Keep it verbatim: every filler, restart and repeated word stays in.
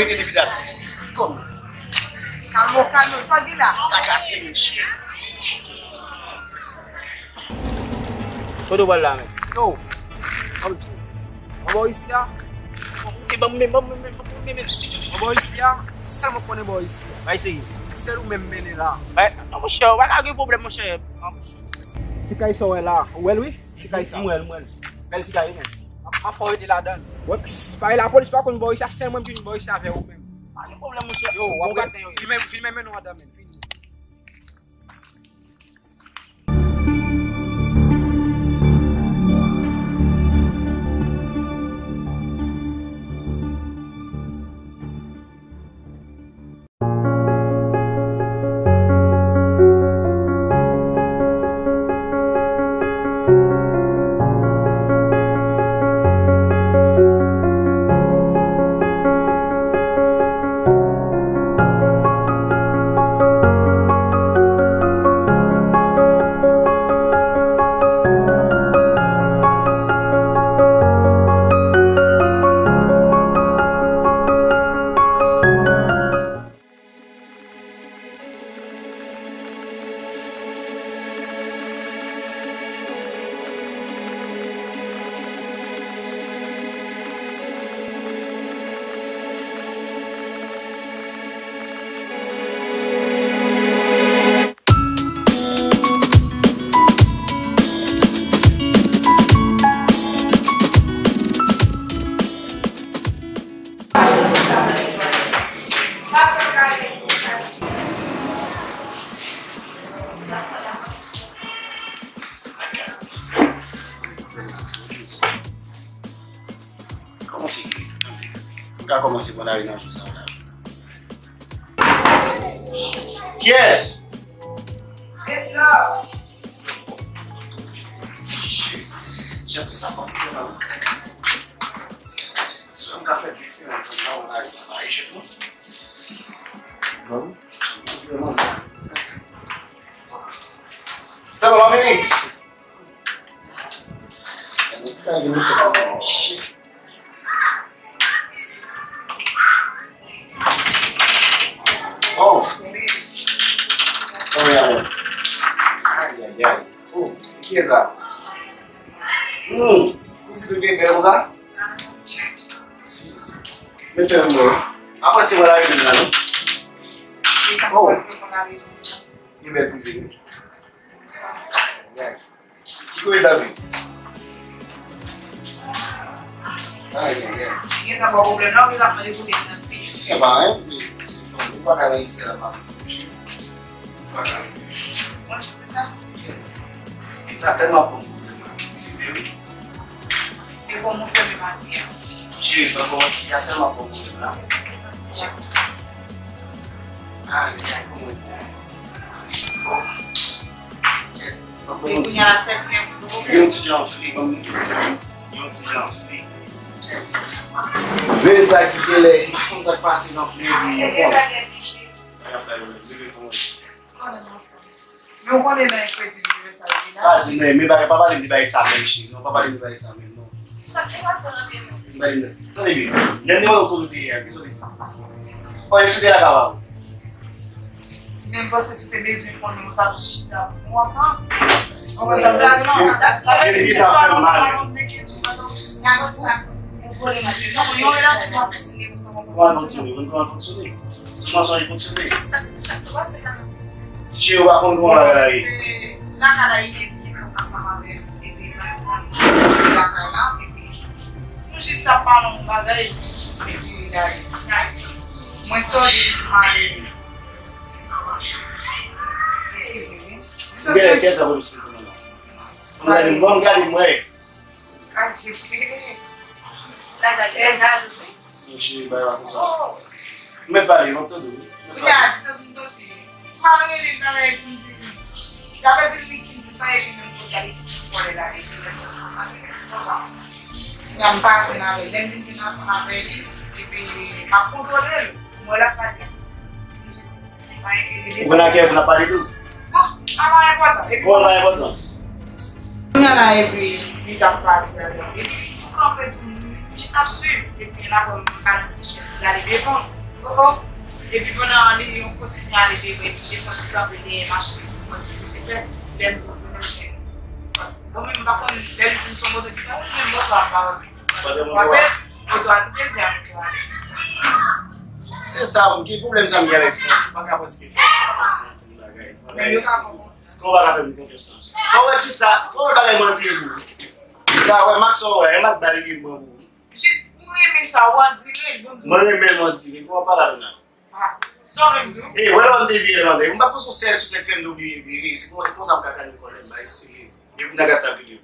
Mete depi dat. Kòm. Kalmo, kalmo, sa w gen la? Pa kase, mesye. Kote w pral la, men? Yo. Anbò isi a. Oke, ban m men, ban m men, ban m men, ban m men. Anbò isi a. Sèl mwen konnen bò isi a. Bay seri. Se sèl ou menm mennen la. Bay, non, monchè, ou pa ka gen pwoblèm, monchè. Ti kay sa w wè la. Ou wè l, wi. Ti kay sa. M wè l, m wè l. Bèl ti kay, men. Anfòm rete ladan l. Wè, parèy lapolis pa konn bò isi a, sèl mwen m vin bò isi avè ou menm. Pa gen pwoblèm, monchè. Yo, w ap gade, yo. Vin men, vin men, men nou andan, men. Vin. Kòmanse geri tou, tande. M ka kòmanse pran lari nan jou sa a la. Kiyès? Jan sa pa pou nan kaka. Sou m ka fè de semèn san nan, ou la, ou pa jwenn mwen. Bon, ou vle manje. Sa va, m ap vini. Gade, gade, gade, gade. Shit. Oh. Oh, yeah, man. Ay, ay, ay. Oh, ki sa? Hmm. Kouzen ou gen bèl konsa? Si. Men fè yon bò. Apre se mwen la vin la, non? Oh. Gen bèl kouzen, wi. Ay, ay. Ki kote David? Ay, ay, ay. Li gentan ba w pwoblèm la, ou gentan mande pou li nan fini. Se pa anyen, se, se fanmi, ou pa ka nan Excel la, pa. Ou pa ka. Mwen, se sa. E sa tèlman bon pwoblèm la. Eskize, wi. E kòman w fè menm avè a? Cheri, pa kòmanse, y a tèlman bon pwoblèm la. Ay, ay, kòman. Bon. Kèt. E kounye a la, sèl kliyan ki poko vle. Yon ti jan anfle, ban m di. Yon ti jan anfle. Men sa ki genlè, m pa konn sa k pase nan anfle, epi, bon. Bagay ap bay yon leve kòmanse. Men w konnen nan enkredi li gen sa, epi la. Pa di, men, men bagay, pa pale m de bagay sa menm, cheri. Non, pa pale m de bagay sa menm, non. Sa k te pase w nan men mwen? Sa li menm. Tande byen. Lè m te wè w kote w te ye a, kisa w te di? Ou pa eksplike la ka ba ou. Men m panse si w te bezwen konnen, ou t ap chita pou lontan. Ou konn sa m vle di? Sa vle di jis pa nan sa la konn teke tou, pandan ou jis pa nan sa. Ou vole monte. Non, yon relasyon pa fonksyone konsa, ou konprann? Kòman l fonksyone? Ou konn kòman l fonksyone? Sou mansonj fonksyone. Sa, sa k pase la nan prese? Ti Cheri, ou pa konn kòman lakay la ye. Se lakay la ye, epi nou ansanm avè l, epi nou ansanm lakay la, epi nou jis t ap pale yon bagay, epi li gade. Mwen sòti, m ale. Eskize, wi. Kiyès sa pou nou swiv kounya la? Mwen gade, mwen gade, mwen. Kache. Lè gade, lè jalou, wi. Monchè, bay la konsa. Oh. M mèt pale, m ap tande w. Kounye a, distans m soti. M al rele l nan rèl pou m di li. Daprè di li ki di sa, epi menm kote a, li di sou vòlè la, epi menm sa, sa, sa, sa. Kounye a, m pa jwenn avè l. Lè m vin vin ansanm avè li, epi m ap kontwole l. M wè l ap pale. M jis Ou konn ak kiyès n ap pale tou? Non, sa pa enpòtan. Epi kòman pa enpòtan? Kounye a la, epi li t ap pale la, epi li tou kanpe tou, li jis Ap swiv, epi n ap wè m ba l yon ti chèn pou l ale devan. Oh, oh. Epi pandan li yon kontinye ale devan, epi li fè yon ti kanpe dèyè m ap swiv pou mwen ki kote fè. Lè m konprann m fè. Bon, men m pa konn, lè li di m se yon moto ki pa wè, men moto a pa wè. Moto a kite l di a moto a. Se sa, m gen pwoblèm sa m gen avèk fanm. M pa ka prèske fè konfyans nan tout bagay. Fanm la isi. Kòman w pa ka fè m konfyans lan? Fò w wè kisa, fò w wè bagay m andire pou ou. Sa, wè, Max, wè, e Max ba li li mwen pou ou. Jis ou renmen sa, ou andire l, bon. Mwen renmen m andire, kòman w pale avè m la? Ah, sa w vle m di w? E, wè lè m devye l anlè. M pa konn si w sèl souflèt fè m te oblije vire. Se kon, konsa m ka kalme kòlè m, bay serye. E pou n a gad sa vire.